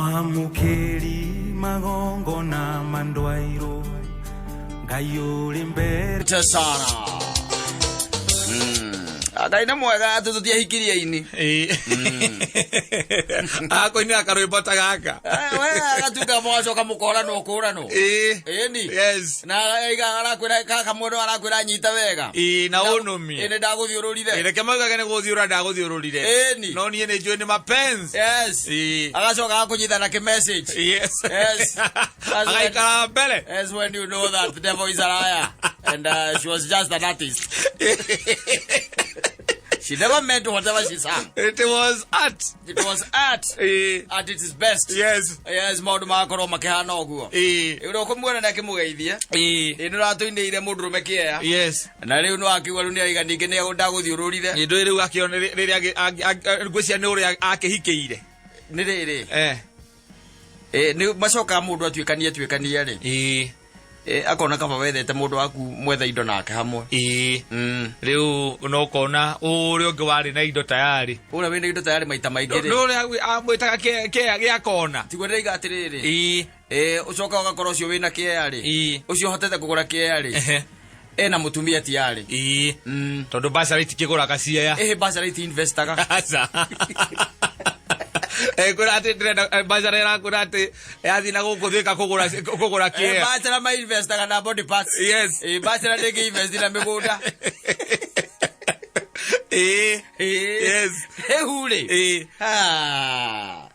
Mwamũkĩri magongona mandwairwo Ngai ũrĩ mbere Asante sana. Ngai nĩ mwega atĩ tũtiahikirie ini. Akũinĩra karwĩmbo ta gaka. Eh, we agatuĩka mũgacoka mũkoranwo kũranwo. Ĩĩ. Ĩni. Yes. Na aiga arakwĩra kaka mũndũ arakwĩra nyita wega. Ĩĩ na ũnũmie. Ĩ nĩ ndagũthiũrũrire. Ĩ, reke maugage nĩ gũthiũra ndagũthiũrũrire. Ĩni. No niĩ nĩ njũĩ nĩ mapenzi. Yes. Ĩĩ. Agacoka agakũnyita na kĩ-message. Yes. Yes. Agaikara mbere. Yes, when you know that the devil is a liar and she was just an artist. She never meant whatever she sang. It was art. It was art Ĩĩ. at its best. Yes. Yes, maũndũ magakorwo makĩhana ũguo. Ĩĩ. Ĩ, ũrĩa ũkũmuona nĩ akĩmũgeithie. Ĩĩ. Ĩ, nĩ ũratũinĩire mũndũrũme kĩea. Yes. Na rĩu nĩ wakiuga rĩu nĩ aiga ningĩ nĩ ndagũthiũrũrire. Ndũĩ rĩu akĩona rĩrĩa ngwĩciria nĩ ũrĩa akĩhikĩire. Nĩ rĩrĩ. Eh. Ĩ, nĩ macokaga mũndũ atuĩkanie atuĩkanie rĩ. Ĩĩ. Ĩ, akona kaba wethete mũndũ waku mwethe indo nake hamwe. Ĩĩ. Rĩu no ũkona ũrĩa ũngĩ warĩ na indo tayarĩ. Ũrĩa wĩna indo tayarĩ maita maingĩ rĩ. Nĩ ũrĩa amwĩtaga kĩa gĩa kona. Tiguo ndĩraiga atĩrĩrĩ. Ĩĩ. Ĩ, ũcoka ũgakora ũcio wĩna kĩea rĩ. Ĩĩ. Ũcio ũhotete kũgũra kĩea rĩ. Ehe. Ena mũtumia tiarĩ. Ĩĩ. Tondũ basarĩ itikĩgũraga ciea. Ĩhĩ basarĩ iti investaga. Aca. Kwĩra atĩ ndĩrenda basarĩ ĩrakwĩra atĩ yathiĩ na gũkũ thĩka kũgũra kũgũra kĩea. Bachelor ma investaga na body parts. Yes. Ĩ, bachelor ndĩngĩ invest na mĩgũnda. Ĩĩ. Ĩ. Yes. Rĩu rĩ. Ĩĩ. Ah.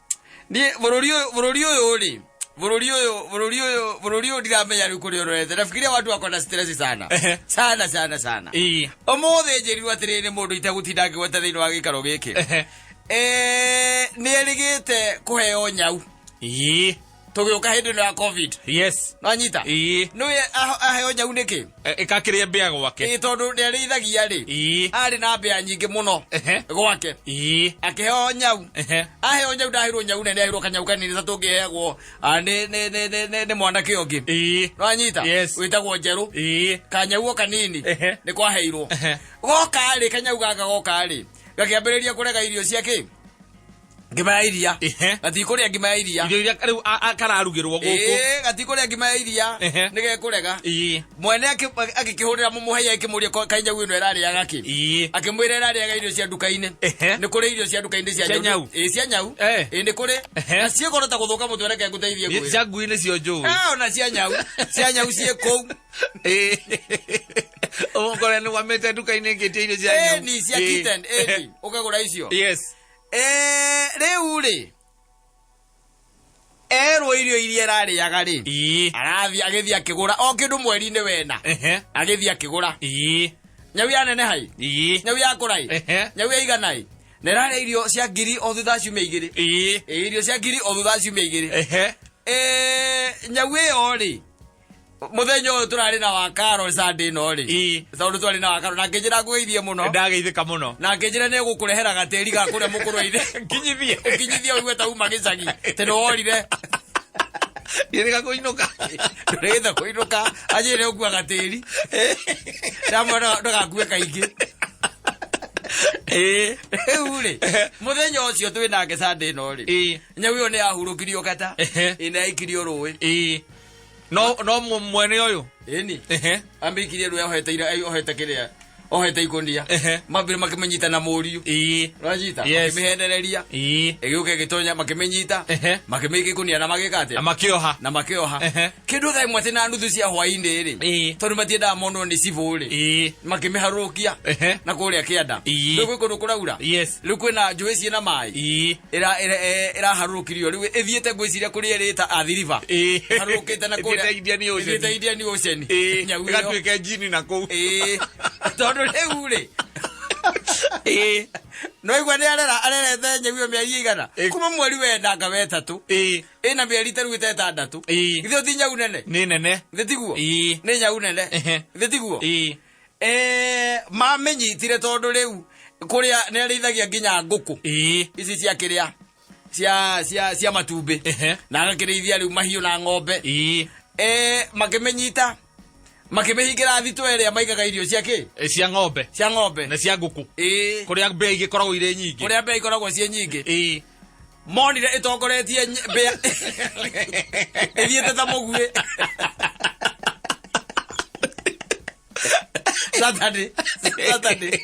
Niĩ bũrũri ũyũ bũrũri ũyũ rĩ bũrũri ũyũ bũrũri ũyũ bũrũri ũyũ ndiramenya rĩu kũrĩa ũrorete nafikiria watu wako na stress sana Ehe. sana sana sana Ĩĩ. ũmũthĩ njĩrirwo atĩrĩrĩ nĩ mũndũ itegũtinda ngĩgweta thĩinĩ wa gĩikaro gĩkĩ Ehe. Eh, nĩ erĩgĩte kũheo nyau Ĩĩ. tũgĩũka hĩndĩ ĩno ya covid Yes. nwanyita Ĩĩ. nĩwe aheo nyau nĩkĩ Ĩkakĩrĩa mbĩa gwake. Ĩ, tondũ nĩ arĩithagia rĩ Ĩĩ. arĩ na mbĩa nyingĩ mũno Ehe. gwake Ĩĩ. akĩheo nyau Ehe. aheo nyau ndaheirwo nyau nene aheirwo kanyau kanini ta tũngĩheagwo ah, nĩ nĩ nĩ nĩ nĩ nĩ mwanake ũngĩ Ĩĩ. nwanyita Yes. wĩtagwo njerũ Ĩĩ. kanyau o kanini Ehe. nĩ kwaheirwo Ehe. goka rĩ kanyau gaka goka rĩ gakĩambĩrĩria kũrega irio cia kĩ ngima ya iria Ehe. gatikũrĩa ngima ya iria Irio iria rĩu kararugĩrwo gũkũ. Ĩĩ, gatikũrĩa ngima ya iria Ehe. nĩ gekũrega Ĩĩ. mwene agĩkĩhũrĩra mũmũhei akĩmũria kaĩ nyau ĩno ĩrarĩaga kĩ Ĩĩ. akĩmwĩra ĩrarĩaga irio cia nduka-inĩ Ehe. nĩ kũrĩ irio cia nduka-inĩ cia Cia nyau. Ĩĩ, cia nyau Eh. Ĩĩ, nĩ kũrĩ Ehe. na ciĩkoro ta gũthũka mũtwe reke ngũteithie Niĩ ngwĩre Cia ngui nĩcio njũĩ. Ah, ona cia nyau cia nyau ciĩ kũu Ĩĩ. Ũkore nĩ wamĩte nduka-inĩ ngĩtia irio cia nyau. ĩni cia Ĩĩ. kitten ĩni ũkagũra icio Yes. Eh, rĩu rĩ erwo irio iria ĩrarĩaga rĩ Ĩĩ. arathiĩ agĩthiĩ akĩgũra o kĩndũ mweri-inĩ wena Ehe. agĩthiĩ akĩgũra Ĩĩ. nyau ya neneha-ĩ Ĩĩ. nyau ya kũra-ĩ Ehe. nyau ya igana-ĩ na ĩrarĩa irio cia ngiri o thutha wa ciumia igĩrĩ Ĩĩ. Ĩ, irio cia ngiri o thutha wa ciumia igĩrĩ Ehe. Eh, nyau ĩyo rĩ muthenya ũyũ tũrarĩ na wakaro Sunday ĩno rĩ Ĩĩ. tondũ twarĩ na wakaro na ngĩnjĩra ngũgeithie mũno Ndageithĩka mũno. na ngĩnjĩra nĩ egũkũrehera gatĩri ga kũrĩa mũkũrwa-inĩ Nginyithie. ũkinyithie ũigue ta uma gĩcagi tĩ nĩ worire Ndĩrĩga kũinũka. ndũrĩgĩte kũinũka anjĩre ũkua gatĩri ndamwĩra ndũgakue kaingĩ Ĩĩ. rĩu rĩ mũthenya ũcio twĩ nake Sunday ĩno rĩ Ĩĩ. nyau ĩyo nĩ yahurũkirio kata Ehe. ĩ nĩ yaikirio rũĩ Ĩĩ. No no mwene ũyũ. ĩni Ehe. amĩikirie rũĩ ohete ira ohete kĩrĩa ohete ikũnia Ehe. mambire makĩmĩnyita na mũriũ Ĩĩ. Ũranyita? Yes. Makĩmĩhenereria. Ĩĩ. Ĩgĩũka ĩgĩtonya makĩmĩnyita. Ehe. Makĩmĩikia ikũnia na magĩka atĩa? Na makĩoha. Na makĩoha. Ehe. Kĩndũ thaa ĩmwe atĩ na nuthu cia hwainĩ rĩ. Ĩĩ. Tondũ matiendaga monwo nĩ cibũ rĩ. Ĩĩ. Makĩmĩharũrũkia. Ehe. Na kũrĩa kĩanda. Ĩĩ. Rĩu gwĩ kũndũ kũraura. Yes. Rĩu kwĩna njũĩ ciĩna maĩ. Ĩĩ. Ĩra ĩra ĩraharũrũkirio rĩu ĩthiĩte ngwĩciria kũrĩa ĩrĩta Athi River. Ĩĩ. Harũrũkĩte na kũrĩa. Ĩthiĩte Indian Ocean. Ĩthiĩte Indian Ocean. Ĩĩ. Nyau ĩyo. Ĩgatuĩka njini na kũu. Ĩĩ. Tondũ rĩu rĩ. Ĩĩ. No igua nĩ arera arerete nyau ĩyo mĩeri ĩigana Ĩ. kuma mweri wenda anga wetatũ Ĩĩ. ĩna mĩeri ta rĩu ĩta ĩtandatũ Ĩĩ. githĩ ti nyau nene Nĩ nene. githĩ tiguo Ĩĩ. nĩ nyau nene Ehe. githĩ tiguo Ĩĩ. Eh, mamĩnyitire tondũ rĩu kũrĩa nĩ arĩithagia nginya ngũkũ Ĩĩ. ici cia kĩrĩa cia cia cia matumbĩ Ehe. na agakĩrĩithia rĩu mahiũ na ng'ombe Ĩĩ. Eh, makĩmĩnyita makĩmĩhingĩra thitũ ĩrĩa maigaga irio cia kĩ Eh, Cia ng'ombe. cia ng'ombe Na cia ngũkũ. ĩĩ Kũrĩa mbĩa igĩkoragwo irĩ nyingĩ. kũrĩa mbĩa ikoragwo ciĩ nyingĩ Ĩĩ. Monire ĩtongoretie mbĩa ĩthiĩte ta mũguĩ. Saturday, Saturday.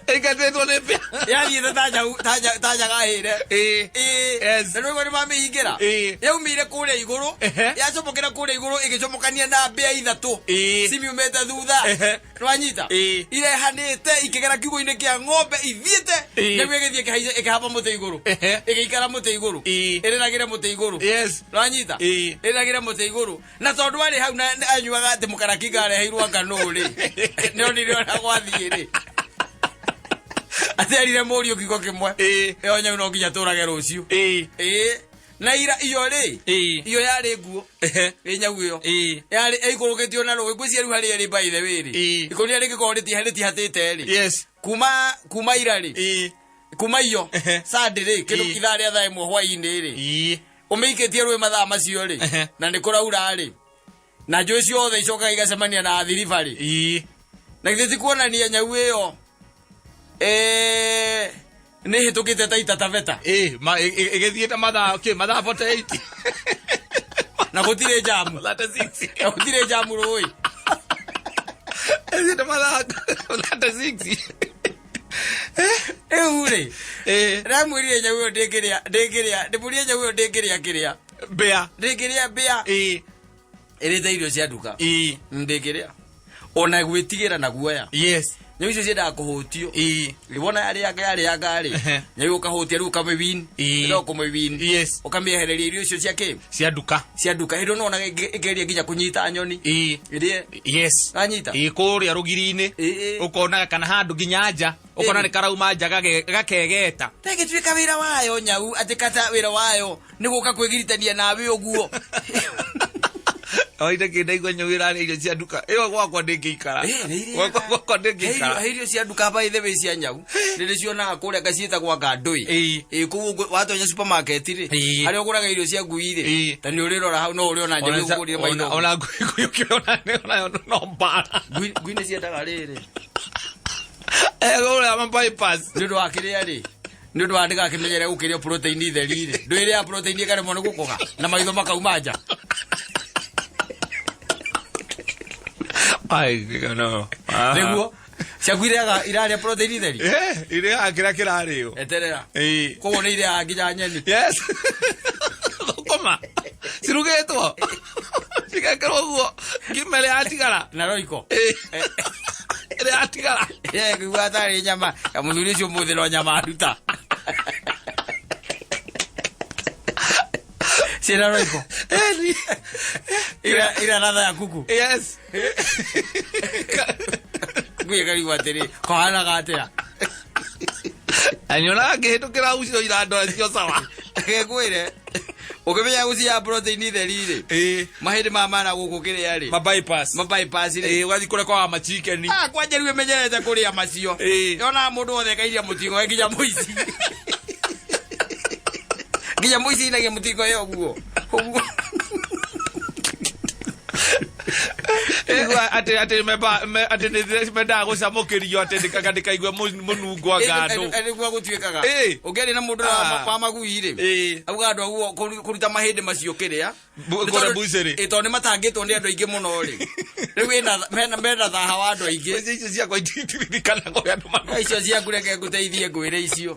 Ĩingatĩtwo nĩ mbĩa. Yathiĩte ta nyau, ta nyaga hĩre. Ĩĩ. Ĩĩ. Yes. Na nĩguo nĩmamĩhingĩra. Ĩĩ. Yaumire kũrĩa igũrũ. Ehe. Yacomokera kũrĩa igũrũ ĩgĩcomokania na mbĩa ithatũ. Ĩĩ. Cimiumĩte thutha. Ehe. Nĩwanyita? Ĩĩ. Irehanĩte ikĩgera kiugũ-inĩ kĩa ng'ombe ithiĩte. Ĩĩ. Nĩguo ĩgĩthiĩ ĩkĩhaica ĩkĩhamba mũtĩ igũrũ. Ehe. Ĩgĩikara mũtĩ igũrũ. Ĩĩ. Ĩrĩragĩre mũtĩ igũrũ. Yes. Nĩwanyita? Ĩĩ. Ĩrĩragĩre mũtĩ igũrũ. Na tondũ arĩ hau na anyuaga atĩ mũkarakinga areheirwo anga nũ rĩ. Nĩonire ũrĩa gwathiĩ rĩ. Aciarire mũriũ kiugo kĩmwe. Ĩĩ. Ĩyo nyau no nginya tũrage rũciũ. Ĩĩ. Ĩĩ. Na ira iyo rĩ. Ĩĩ. Iyo yarĩ nguo. Ehe. Ĩ nyau ĩyo. Ĩĩ. Yarĩ ĩikũrũkĩtio na rũĩ ngwĩciria rĩu harĩa ĩrĩ by the way rĩ. Ĩĩ. Ikũnia rĩngĩkorwo rĩtihatĩte rĩ. Yes. Kuma ira rĩ. Ĩĩ. Kuma iyo. Ehe. Sunday rĩ kĩndũ Ĩĩ. ithaa rĩa thaa ĩmwe hwaĩ-inĩ rĩ. Ĩĩ. Ũmĩikĩtie rũĩ mathaa macio rĩ. Ehe. Na nĩ kũraura rĩ. Na njũĩ ciothe icokaga igacemania na Athi River rĩ. Ĩĩ. Na githĩ ti kuonania nyau ĩyo nĩ ĩhĩtũkĩte Taita Taveta. Ĩĩ, ma ĩgĩthiĩte mathaa kĩ mathaa 48. Na gũtirĩ jamu. 36. Na gũtirĩ jamu rũĩ. Ĩthiĩte mathaa 36. Rĩu rĩ. Ĩĩ. Ndamwĩrire nyau ĩyo ndĩngĩrĩa, ndĩngĩrĩa, ndĩmũrie nyau ĩyo ndĩngĩrĩa kĩrĩa. Mbĩa. Ndĩngĩrĩa mbĩa. Ĩĩ. Ĩrĩte irio cia nduka. Ĩĩ. Ndĩngĩrĩa. Ona gwĩtigĩra na guoya. Yes. Nyau icio ciendaga kũhũtio. Ĩĩ. Wona yarĩanga yarĩanga rĩ. Ehe. Nyau ũkahũtia rĩu ũkamĩwin. Ĩĩ. No kũmĩwin. Yes. Ũkamĩehereria irio icio cia kĩ? Cia nduka. Cia nduka. Hĩndĩ ĩyo nĩwonaga ĩkĩgeria nginya kũnyita nyoni. Ĩĩ. Ĩrĩe. Yes. Wanyita? Ĩĩ kũrĩa rũgiri-inĩ. Ĩĩ. Ũkonaga kana handũ nginya nja. Ũkona Ĩĩ. nĩ karauma nja gakegeta. Tegĩtuĩka wĩra wayo nyau atĩ kata wĩra wayo nĩ gũka kwĩgiritania nawe ũguo. Oite kĩ ndaigua nyau ĩrarĩa irio cia nduka. Ĩyo gwakwa ndĩngĩikara. Ĩĩ, nĩ irĩaga. Gwakwa ndĩngĩikara. He irio cia nduka by the way cia nyau. Nĩ ndĩcionaga kũrĩa ngaciĩtagwo anga ndũĩ. Ĩĩ. Ĩĩ, kũu ũguo watonya supermarket rĩ. Ĩĩ. Harĩa ũgũraga irio cia ngui rĩ. Ĩĩ. Ta nĩ ũrĩrora hau no ũrĩona nyau ĩgũkũrire maitho. Ona ngui ũkĩona onayo no mbara. Ngui nĩ ciendaga rĩrĩ. Kũrĩa ma bypass. Nĩ ũndũ wa kĩrĩa rĩ. Nĩ ũndũ wa ndĩgakĩmenyere gũkĩrĩa protein theri rĩ. Ndwĩrĩa protein ĩkaremwo nĩ gũkũga na maitho makauma nja. Ai, no. Nĩguo ciaku irĩaga irarĩa protein theri. Irĩaga kĩrĩa kĩrarĩo. Eterera. Ĩĩ. Koguo nĩ irĩaga nginya nyeni. Yes. Thũkũma. Cirugĩtwo. Cigekĩrwo ũguo. Ngima ĩrĩa yatigara. Na roiko. Ĩĩ. Ĩrĩa yatigara. Ĩrĩa ĩkũigua tarĩ nyama. Ya mũthuri ũcio ũmũthĩ no nyama aruta. Ciĩna roiko. Ĩni. Ira ladha ya kuku. Yes. Ngui ĩkarigwo atĩrĩ, kohanaga atĩa? Na nyonaga ngĩhĩtũkĩra ucio irandora cio sawa. Reke ngwĩre, ũkĩmenya gũciha protein theri rĩ, Ĩĩ. mahĩndĩ maya mana gũkũ kĩrĩa rĩ, Ma bypass. ma bypass rĩ. Ĩĩ, ũgathiĩ kũrĩa kwa machikeni. Ah, kwanja rĩu ĩmenyerete kũrĩa macio. Ĩĩ. Yonaga mũndũ wothe akairia mũtingo nginya mũici. Nginya mũici inagia mũtingo ĩyo ũguo. Ũguo. Igua atĩ atĩ memba atĩ nĩ mendaga gũcamũkĩrio atĩ ndikaigue mũnungo wa ngandũ. Nĩguo gũtuĩkaga. Ĩĩ. Ũngĩaria na mũndũ Ah. wa magui rĩ. Ĩĩ. Auga andũ aguo kũruta mahĩndĩ macio kĩrĩa. Kũrĩa bucĩrĩ. Ĩ, tondũ nĩ matangĩtwo nĩ andũ aingĩ mũno rĩ. Rĩu mena thaha wa andũ aingĩ. Icio icio ciakwa itiririkanaga ũrĩa andũ manukaga. Icio ciaku reke ngũteithie ngwĩre icio.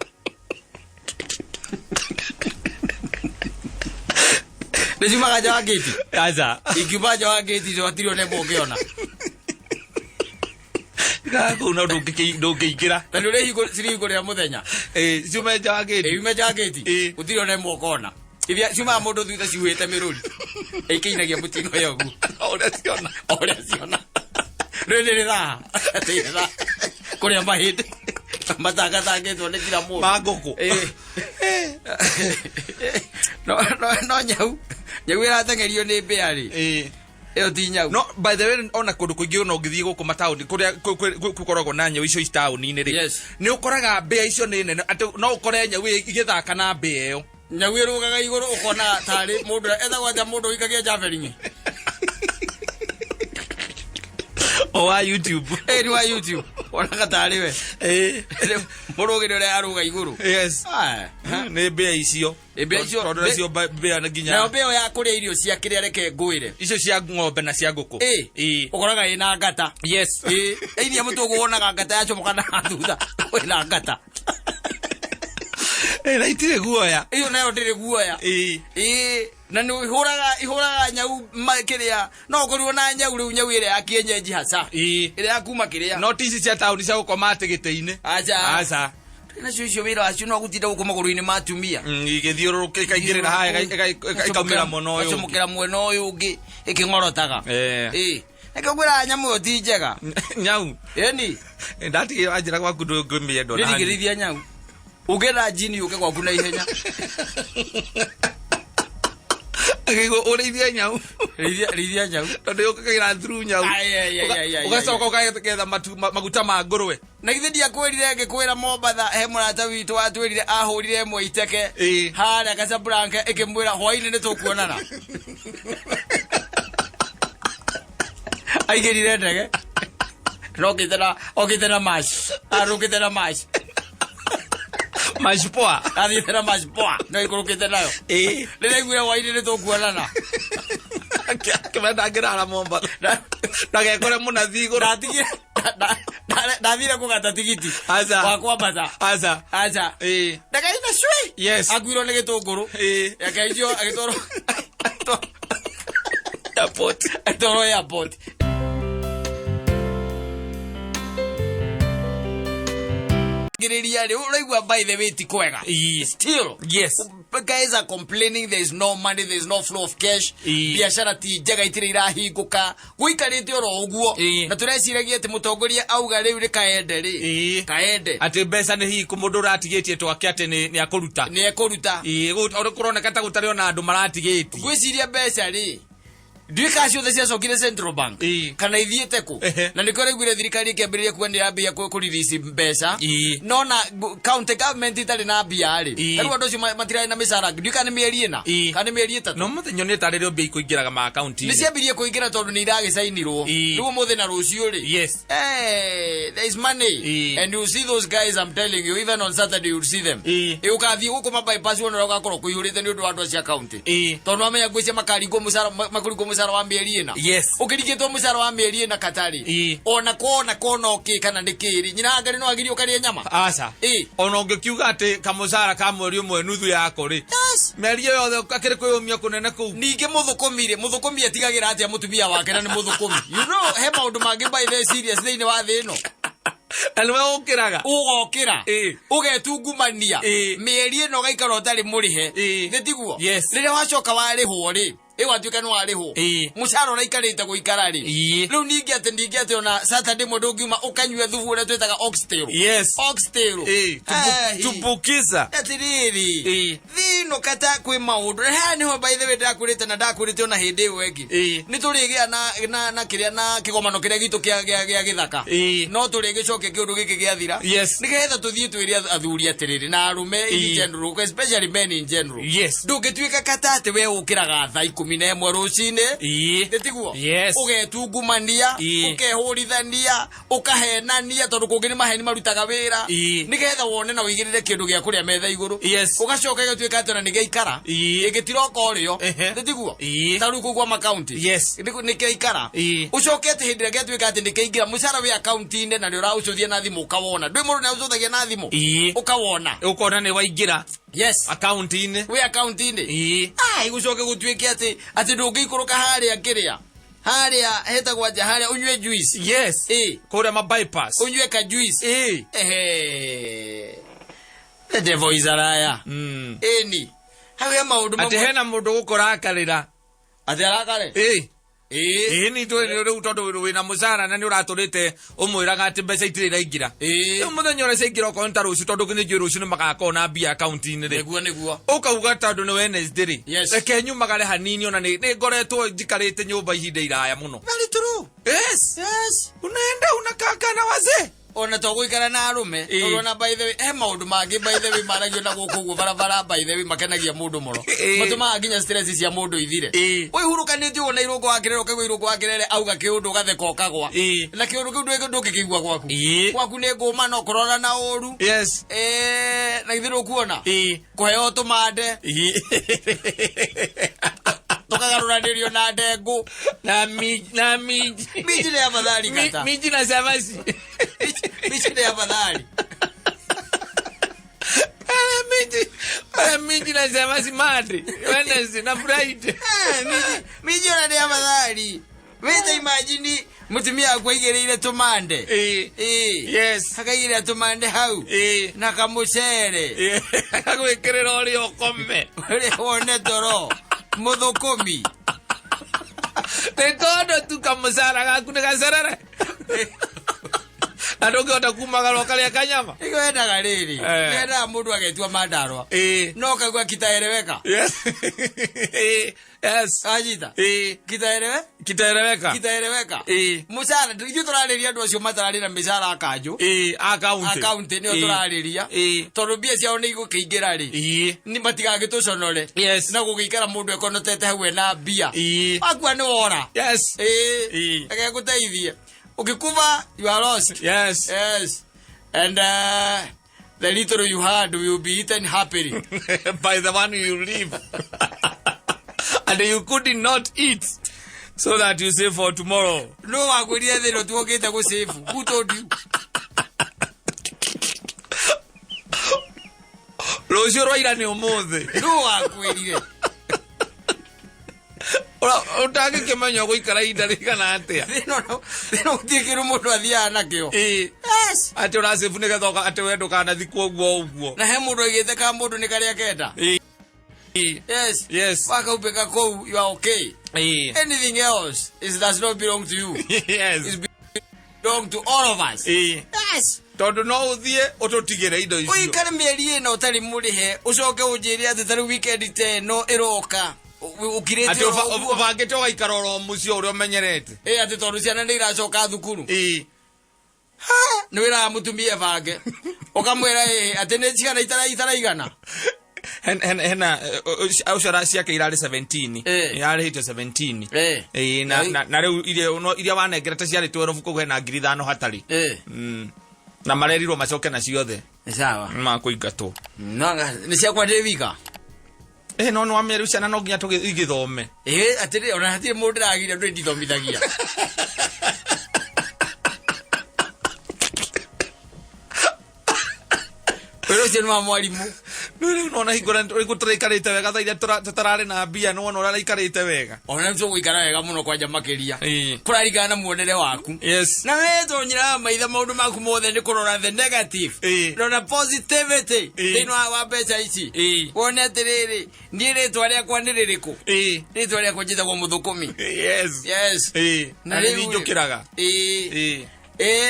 Nĩ ciumaga nja wa ngĩti? Aca. Ingiuma nja wa ngĩti icio hatirĩ ona ĩmwe ũngĩona. Kũu no ndũngĩingĩra. Na nĩ ũrĩ cirihingũrĩra mũthenya. Ĩĩ, ciume nja wa ngĩti. Ĩĩ, yume nja wa ngĩti. Ĩĩ. Gũtirĩ ona ĩmwe ũkona. Iria ciumaga mũndũ thutha ciuhĩte mĩrũri. Ĩkĩinagia mũtino ĩyo ũguo. O ũrĩa ciona. O ũrĩa ciona. Rĩu nĩ rĩthaa. Nĩ rĩthaa. Kũrĩa mahĩndĩ. Matangatangĩtwo nĩ kila mũndũ. Ma ngũkũ. Ĩĩ. No, no, no nyau. Nyau ĩrateng'erio nĩ mbĩa rĩ. Ĩĩ. Ĩyo ti nyau. No, by the way, ona kũndũ kũingĩ ona ũngĩthiĩ gũkũ mataũni kũrĩa gũkoragwo na nyau icio i taũni-inĩ rĩ. Yes. Nĩ ũkoraga mbĩa icio nĩ nene atĩ no ũkore nyau ĩgĩthaka na mbĩa ĩyo. Nyau ĩrũgaga igũrũ ũkona tarĩ mũndũ etagwo atĩa mũndũ ũikagia javelin. O wa YouTube. Ĩ, nĩ wa YouTube, wonaga tarĩ we mũrũgĩre ũrĩa arũga igũrũ. Yes. Ah. Nĩ mbĩa icio. Nĩ mbĩa icio. Tondũ nacio mbĩa na nginya Nayo mbĩa ya kũrĩa irio cia kĩrĩa, reke ngwĩre. Icio cia ng'ombe na cia ngũkũ. Ĩ, ũkoraga ĩna ngata. Ĩ, iria mũtũgũ wonaga ngata yacomoka na thutha, ĩna ngata. Eh, na itirĩ guoya. Ĩyo nayo ndĩrĩ guoya. Ĩ, na nĩ ihũraga nyau kĩrĩa no ũkorirwo na nyau rĩu, nyau ĩrĩa ya kienyeji hasa, ĩrĩa ya kuma kĩrĩa. No ti ici cia taũni cia gũkoma atĩ gĩtĩ-inĩ. Aca. Aca. Nacio icio wĩra wacio no gũtinda gũkũ magũrũ-inĩ ma atumia. Igĩthiũrũrũka ikaingĩrĩra haha, ikaumĩra mwena ũyũ ũngĩ. Gacomokera mwena ũyũ ũngĩ ĩkĩng'orotaga. Ĩ, nĩkĩo ngwĩraga nyamũ ĩyo ti njega. Nyau. Ĩni. Ndatigire wanjĩra gwaku ndũngĩmĩenda ona hanini. Nĩndingĩrĩithia nyau. Ũngĩenda njini ũke gwaku na ihenya. Akĩigua ũrĩithie nyau. Rĩithia nyau. Tondũ yũkagira through nyau. Ai, ai, ai, ai, ai, Ũgacoka ũkagetha maguta ma ngũrwe. Na githĩ ndiakwĩrire ngĩkwĩra Mombatha he mũrata witũ watwĩrire ahũrire ĩmwe iteke harĩa Casablanca ĩkĩmwĩra hwainĩ nĩ tũkuonana. Aingĩrire ndege nokĩte na okĩte na mash, arũkĩte na mash. Mash poa. Athiĩte na mash poa no ikũrũkĩte nayo. Rĩrĩa aiguire hwainĩ nĩ tũkuonana, Akĩmenda ngĩrara Mombatha ndagekore mũnathi igũrũ. Ndatigire ndathire kũgata tigiti Aca. wa kwambata. Aca. Aca. Ndakaina cui. Akuirwo nĩ gĩtũngũrũ. Akaicio agĩtwarwo airport. Agĩtwarwo airport. Ngĩrĩria rĩ, ũraigua, by the way, ti kwega. Still guys are complaining there is no money, there is no flow of cash. Biacara ti njega, itirĩ irahingũka, gũikarĩte oro ũguo. Na tũreciragia atĩ mũtongoria auga rĩu rĩ kaende rĩ kaende. Atĩ mbeca nĩ hihi mũndũ ũratigĩtie twake atĩ nĩ akũruta. Nĩ ekũruta. Ũrĩa kũroneka ta gũtarĩ ona andũ maratigĩtie. Ngwĩciria mbeca rĩ, ndiũĩ kana ciothe ciacokire Central Bank kana ithiĩte kũ. Na nĩkĩo raiguire thirikari ĩkĩambĩrĩria kuga nĩ yambia kũrelease mbeca. No na county government itarĩ na mbia rĩ, rĩu andũ acio matirarĩ na mĩcara, ndiũĩ kana nĩ mĩeri 4 kana nĩ mĩeri 3. No mũthenya nĩ tarĩrĩ mbia ikũingĩraga ma akaunti. Nĩ ciambirie kũingĩra tondũ nĩ iragĩcainirwo rĩu ũmũthĩ na rũciũ rĩ. Hey, there is money and you see those guys, I'm telling you, even on Saturday you'll see them. Ĩ, ũgathiĩ gũkũ ma bypass wona ũrĩa ũgakorwo kũihũrĩte nĩ ũndũ wa andũ acio a county, tondũ amenya ngwĩcia makaringwo mũcara, makũringwo mũcara wa mĩeri 4. Ũkĩringĩtwo mũcara wa mĩeri 4 katarĩ ona kona kona ũkĩ kana nĩ kĩrĩ nyina ngari no agirio ũkarĩe nyama. Aca. Ona ũngĩkiuga atĩ kamũcara ka mweri ũmwe nuthu yako rĩ, mĩeri ĩyo yothe akĩrĩ kwĩyũmia kũnene kũu. Ningĩ mũthũkũmi rĩ, mũthũkũmi atigagĩra atĩa mũtumia wake na nĩ mũthũkũmi? He maũndũ mangĩ by the serious thĩinĩ wa thĩ ĩno. Na nĩwe ũkĩraga. Ũgokĩra ũgetungumania mĩeri ĩno, ũgaikara ũtarĩ mũrĩhe. Nĩ tiguo? Yes. Rĩrĩa wacoka warĩhwo rĩ, ĩ watuĩka nĩ warĩhwo mũcara ũraikarĩte gũikara rĩ, rĩu ningĩ atĩ ona Saturday mũndũ ũngiuma ũkanyua thubu ũrĩa twĩtaga oxtail. Oxtail. Tumbukiza. Atĩrĩrĩ, thino kata kwĩ maũndũ na haha nĩho, by the way, ndakwĩrĩte na ndakwĩrĩte ona hĩndĩ ĩyo ĩngĩ, nĩ tũrĩgĩa na kĩrĩa na kĩgomano kĩrĩa gitũ kĩa gĩthaka. No tũrĩgĩcokia kĩũndũ gĩkĩ gĩathira, nĩgetha tũthiĩ twĩre athuri atĩrĩrĩ na arũme in general, especially men in general, ndũngĩtuĩka kata atĩ we ũkĩraga thaa 11 rũcinĩ. Nĩ tiguo? Yes. Ũgetungumania, ũkehũrithania, ũkahenania, tondũ kũngĩ nĩ maheni marutaga wĩra, nĩgetha wone na ũigĩrĩre kĩndũ gĩa kũrĩa metha igũrũ. Ũgacoka ĩgatuĩka atĩ ona nĩ gĩaikara, ĩgĩtiroka ũrĩo. Nĩ tiguo? Ta rĩu kũu kwa makaunti nĩ kĩaikara, ũcoke atĩ hĩndĩ ĩrĩa gĩatuĩka atĩ nĩ kĩaingĩra mũcara wĩ akaunti-inĩ na nĩ ũraũcũthia na thimũ ũkawona, ndwĩ mũndũ nĩ ũcũthagia na thimũ ũkawona. Ũkona nĩ waingĩra akaunti-inĩ. Wĩ akaunti-inĩ. Ai, gũcoke gũtuĩke atĩ ndũngĩikũrũka harĩa kĩrĩa harĩa hetagwo nja harĩa ũnyue juice. Kũrĩa ma bypass. Ũnyue ka juice. Ehe, the devil is a liar. Ĩni hau he maũndũ Atĩ hena mũndũ gũkũrakarĩra. Atĩ arakare. Ĩĩ, nĩ tũĩ rĩu tondũ wĩna mũcara na nĩ ũratũrĩte ũmwĩraga atĩ mbeca itirĩ iraingĩra. Rĩu mũthenya ũrĩa ciaingĩra, okorwo nĩ ta rũciũ, tondũ nĩ njũĩ rũciũ nĩ magakorwo na mbia akaunti-inĩ rĩ, Nĩguo. ũkauga tondũ nĩ Wednesday rĩ, reke nyumagare hanini, ona nĩ ngoretwo njikarĩte nyũmba ihinda iraya mũno. Very true. Yes. Unaenda unakaka na wazee. Ona to gũikara na arũme. Ĩĩ. Tondũ ona by the way, he maũndũ mangĩ by the way maragio na gũkũ ũguo barabara by the way makenagia mũndũ mũno. Ĩĩ. Matũmaga nginya stress cia mũndũ ithire. Ĩĩ. Ũihurũkanĩtie ũguo na irũngũ wa kĩrere, ũkaigua irũngũ wa kĩrere auga kĩũndũ ũgatheka ũkagwa. Ĩĩ. Na kĩũndũ kĩu ndũngĩkĩigua gwaku. Ĩĩ. Gwaku nĩ ngũma no kũrora na ũru. Yes. Na githĩ ndũkuona? Ĩĩ. Kũheo tũmande. Ĩĩ. Tũkagarũranĩrio na ndengũ. Na minji, na minji. Minji nĩ afadhali kata. Minji na cabaci. Minji nĩ afadhali. Minji, minji na cabaci Monday, Wednesday na Friday. Minji ona nĩ afadhali. Wĩta imagine mũtumia waku aigĩrĩire tũmande. Ĩĩ. Ĩĩ. Yes. Akaigĩrĩra tũmande hau. Ĩĩ. Na kamũcere. Ĩĩ. Agagwĩkĩrĩra ũrĩa ũkome. Ũrĩa wone toro. Mũthũkũmi. Nĩ tondũ tu kamũcara gaku nĩ gacerere. Na ndũngĩhota kumagara ũkarĩa kanyama. Nĩkĩo wendaga rĩrĩ. Eh. Nĩwendaga mũndũ agetua mandarwa. Ĩĩ. No ũkaigua kitaeleweka. Yes. Ĩĩ. Yes. Anyita. Ĩĩ. Kitaelewe? Kitaeleweka. Kitaeleweka. Ĩĩ. Mũcara, ithuĩ tũrarĩria andũ acio matararĩ na mĩcara a kanjũ. Ĩĩ, a kaunti. A kaunti nĩo Ĩĩ. tũrarĩria. Ĩĩ. Tondũ mbia ciao nĩ igũkĩingĩra rĩ. Ĩĩ. Nĩ matigagĩtũconore. Yes. Na gũgĩikara mũndũ ekonotete hau ena mbia. Ĩĩ. Wakua nĩ wora. Yes. Ĩĩ. Ĩĩ. Reke ngũteithie. Ũkĩkuba, you are lost. Yes. Yes. And the little you had will be eaten happily. By the one you leave. And you could not eat so that you save for tomorrow. No wakwĩrire thĩna tuokĩte gũsave. Who told you? Rũciũ rwa ira nĩ ũmũthĩ. No wakwĩrire. Ũtangĩkĩmenya ũgũikara ihinda rĩigana atĩa. Thĩna gũtirĩ kĩndũ mũndũ athiaga nakĩo. Ĩĩ. Yes. Atĩ ũrasave nĩgetha atĩ we ndũkanathikwo ũguo ũguo. Na he mũndũ aigĩte ka mũndũ nĩ karĩa kenda. Ĩĩ. Yes. Yes. Wakaupĩka kũu, you are okay. Ĩĩ. Anything else is does not belong to you. Yes. It belong to all of us. Ĩĩ. Yes. Tondũ no ũthiĩ ũtũtigĩre indo icio. Ũikare mĩeri ĩna ũtarĩ mũrĩhe, ũcoke ũnjĩre atĩ ta rĩu weekend ta ĩno ĩroka. Ũkirĩte Atĩ oro ũguo. ũbangĩte ũgaikara oro mũciĩ ũrĩa ũmenyerete. Ĩĩ, atĩ tondũ ciana nĩ iracoka thukuru. Ĩĩ. Nĩ wĩraga mũtumia bange. Ũkamwĩra ĩĩ, atĩ nĩ cigana itaraigana. Hena ũcio ciake irarĩ 17. Ĩĩ. Yarĩhĩte 17. Ĩĩ. Ĩĩ, na rĩu iria wanengerete ciarĩ 12 kũu hena ngiri ithano hatarĩ. Ĩĩ. Na marerirwo macoke na ciothe. Nĩ sawa. Makũingatwo. No, nĩ ciakwa ndĩ wika. No nĩ wamenya rĩu ciana no nginya igĩthome. Ĩĩ, atĩrĩ, ona hatirĩ mũndũ ndĩragire ndũrĩ ndithomithagia. Wĩra ũcio nĩ wa mwarimũ. Rĩu rĩu nona hingo rĩu tũraikarĩte wega thaa iria tũtararĩ na mbia, nĩwona ũrĩa araikarĩte wega. Ona nĩ tũgũikara wega mũno kwanja makĩria. Ĩĩ. Kũraringana na muonere waku. Yes. Na we tonyiraga maitha maũndũ maku mothe nĩ kũrora the negative. Ĩĩ. Rora positivity Ĩĩ. thĩinĩ wa mbeca ici. Ĩĩ. Wone atĩrĩrĩ, niĩ rĩtwa rĩakwa nĩ rĩrĩkũ? Ĩĩ. Rĩtwa rĩakwa njĩtagwo mũthũkũmi. Yes. Yes. Ĩĩ. Na Na rĩu nĩ njũkĩraga. Ĩĩ. Ĩĩ.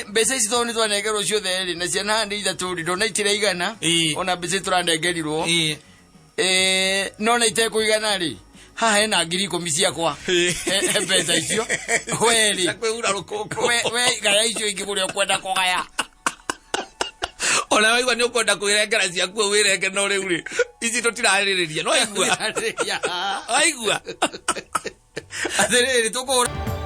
Mbeca ici tondũ nĩ twanengerwo ciothe rĩ, na ciana nĩ ithatũ rĩ, ndona itiraigana. Ĩĩ. Ona mbeca tũranengerirwo. Ĩĩ. No na itekũigana rĩ, haha hena ngiri ikũmi ciakwa. Ĩĩ. Mbeca icio. We rĩ. Cia kwĩhura rũkũngũ. We gaya icio ingĩ kũrĩa ũkwenda kũgaya. Ona waigua nĩ ũkwenda kwĩrengera ciaku wĩrenge, no rĩu rĩ, ici tũtirarĩrĩria. No waigua? Waigua? Atĩrĩrĩ, tũkũhũra.